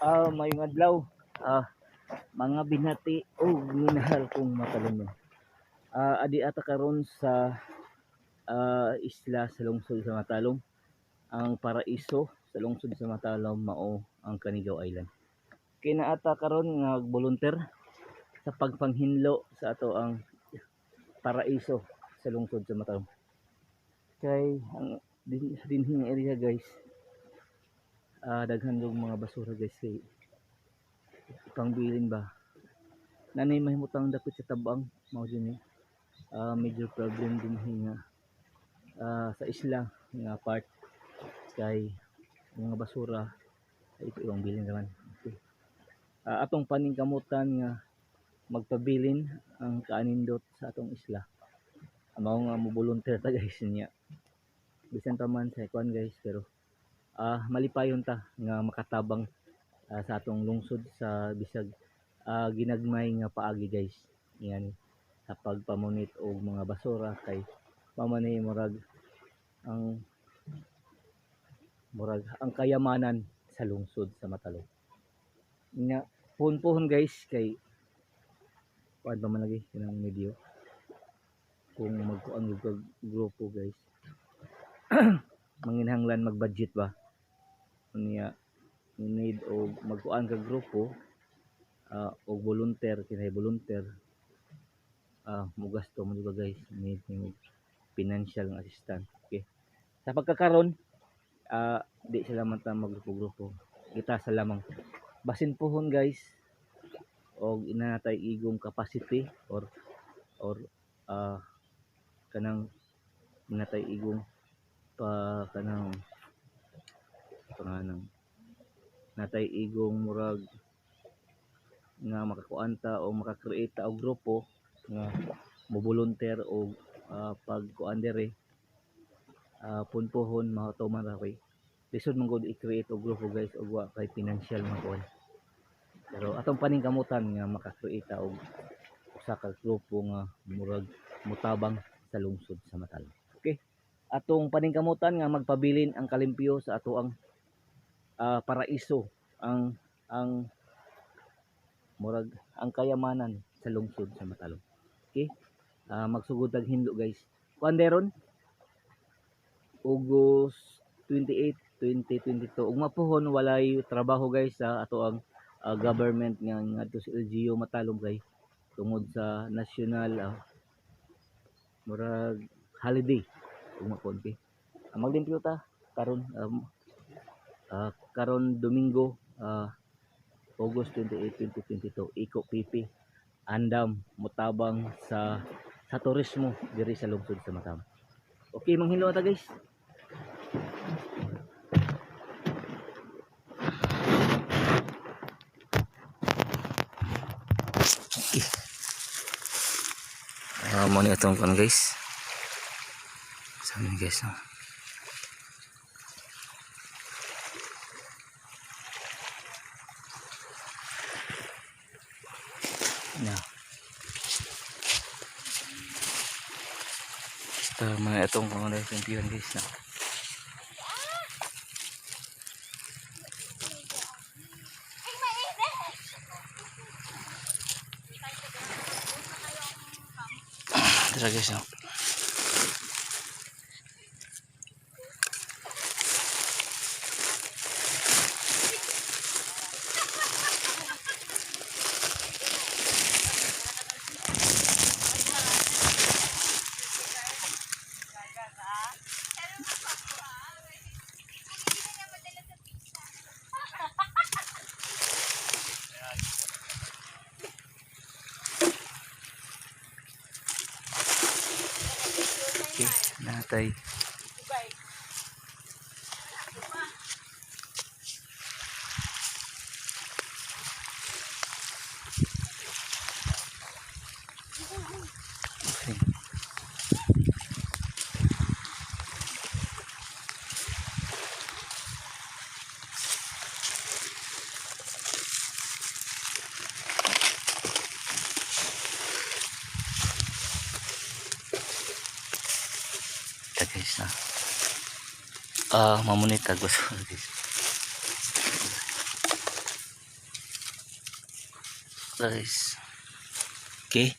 Maayong adlaw. Mga binati og minahal kong matalino. Adi ata karon sa isla sa lungsod sa Matalom. Ang paraiso sa lungsod sa Matalom mao ang Canigao Island. Kay naata karon nga volunteer sa pagpanghinlo sa ato ang paraiso sa lungsod sa Matalom. Kay ang dinhi nga area, guys, daghan og mga basura, guys, kay pangbilin ba nanay mahimutang dapit sa tabang mao din eh. Major problem din nga sa isla nga part kay mga basura ay ito ibang bilin naman. Okay. Atong paningkamutan nga magpabilin ang kaanindot sa atong isla, mao nga mo volunteer ta, guys, niya bisan pa man sa kuan, guys, pero malipayon ta nga makatabang sa atong lungsod sa bisag ginagmay nga paagi, guys, yan sa pagpamunit og mga basura kay mao man ni murag ang kayamanan sa lungsod sa Matalom nga puhon-puhon, guys, kay kuan pa man lagi kanang medyo kung magkuan og grupo, guys, manginahanglan mag-budget ba niya, need og magkuan ka grupo og volunteer kinay volunteer mugasto mo ka, guys, need nimo financial nga assistance. Okay, sa pagkakaron di sila man ta maggrupo-grupo kita sa lamang basin puhon, guys, og ina natay igong capacity or kanang natay igong pa kanang panganang natay igong murag nga makakuan ta o maka-create ta og grupo nga mo volunteer og pagkuan diri punpuhon matuman ra kay lisod man gud i-create og grupo, guys, og wa kay financial nga kuan, pero atong paningkamutan nga maka-create ta og usa ka grupo nga murag mutabang sa lungsod sa Matalom. Okay, atong paningkamutan nga magpabilin ang kalimpyo sa ato ang paraiso, ang murag ang kayamanan sa lungsod sa Matalom. Okay, magsugod tag hinlo, guys. Kuan deron August 28, 2022, ug mapuhon walay trabaho, guys, sa ato ang government nga ngadto sa LGU Matalom kay tungod sa national murag holiday ug mapuhon. Okay, maglimpyo ta karon karon Domingo, August 28, 2022. Iko PP andam mutabang sa turismo diri sa lungsod sa Matalom. Okay, manghilo ta, guys. Okay. Mo ni atong kuan, guys. Sa ni, guys, no? Na. Basta mga itong kuan, guys, limpihan, guys, na. Ay, mainit! Tara, guys, no. Hindi na niya madala sa pizza. Okay, natay. Bye. Okay. Ta, guys, na. Mamunit tag basura, guys. Guys. Okay.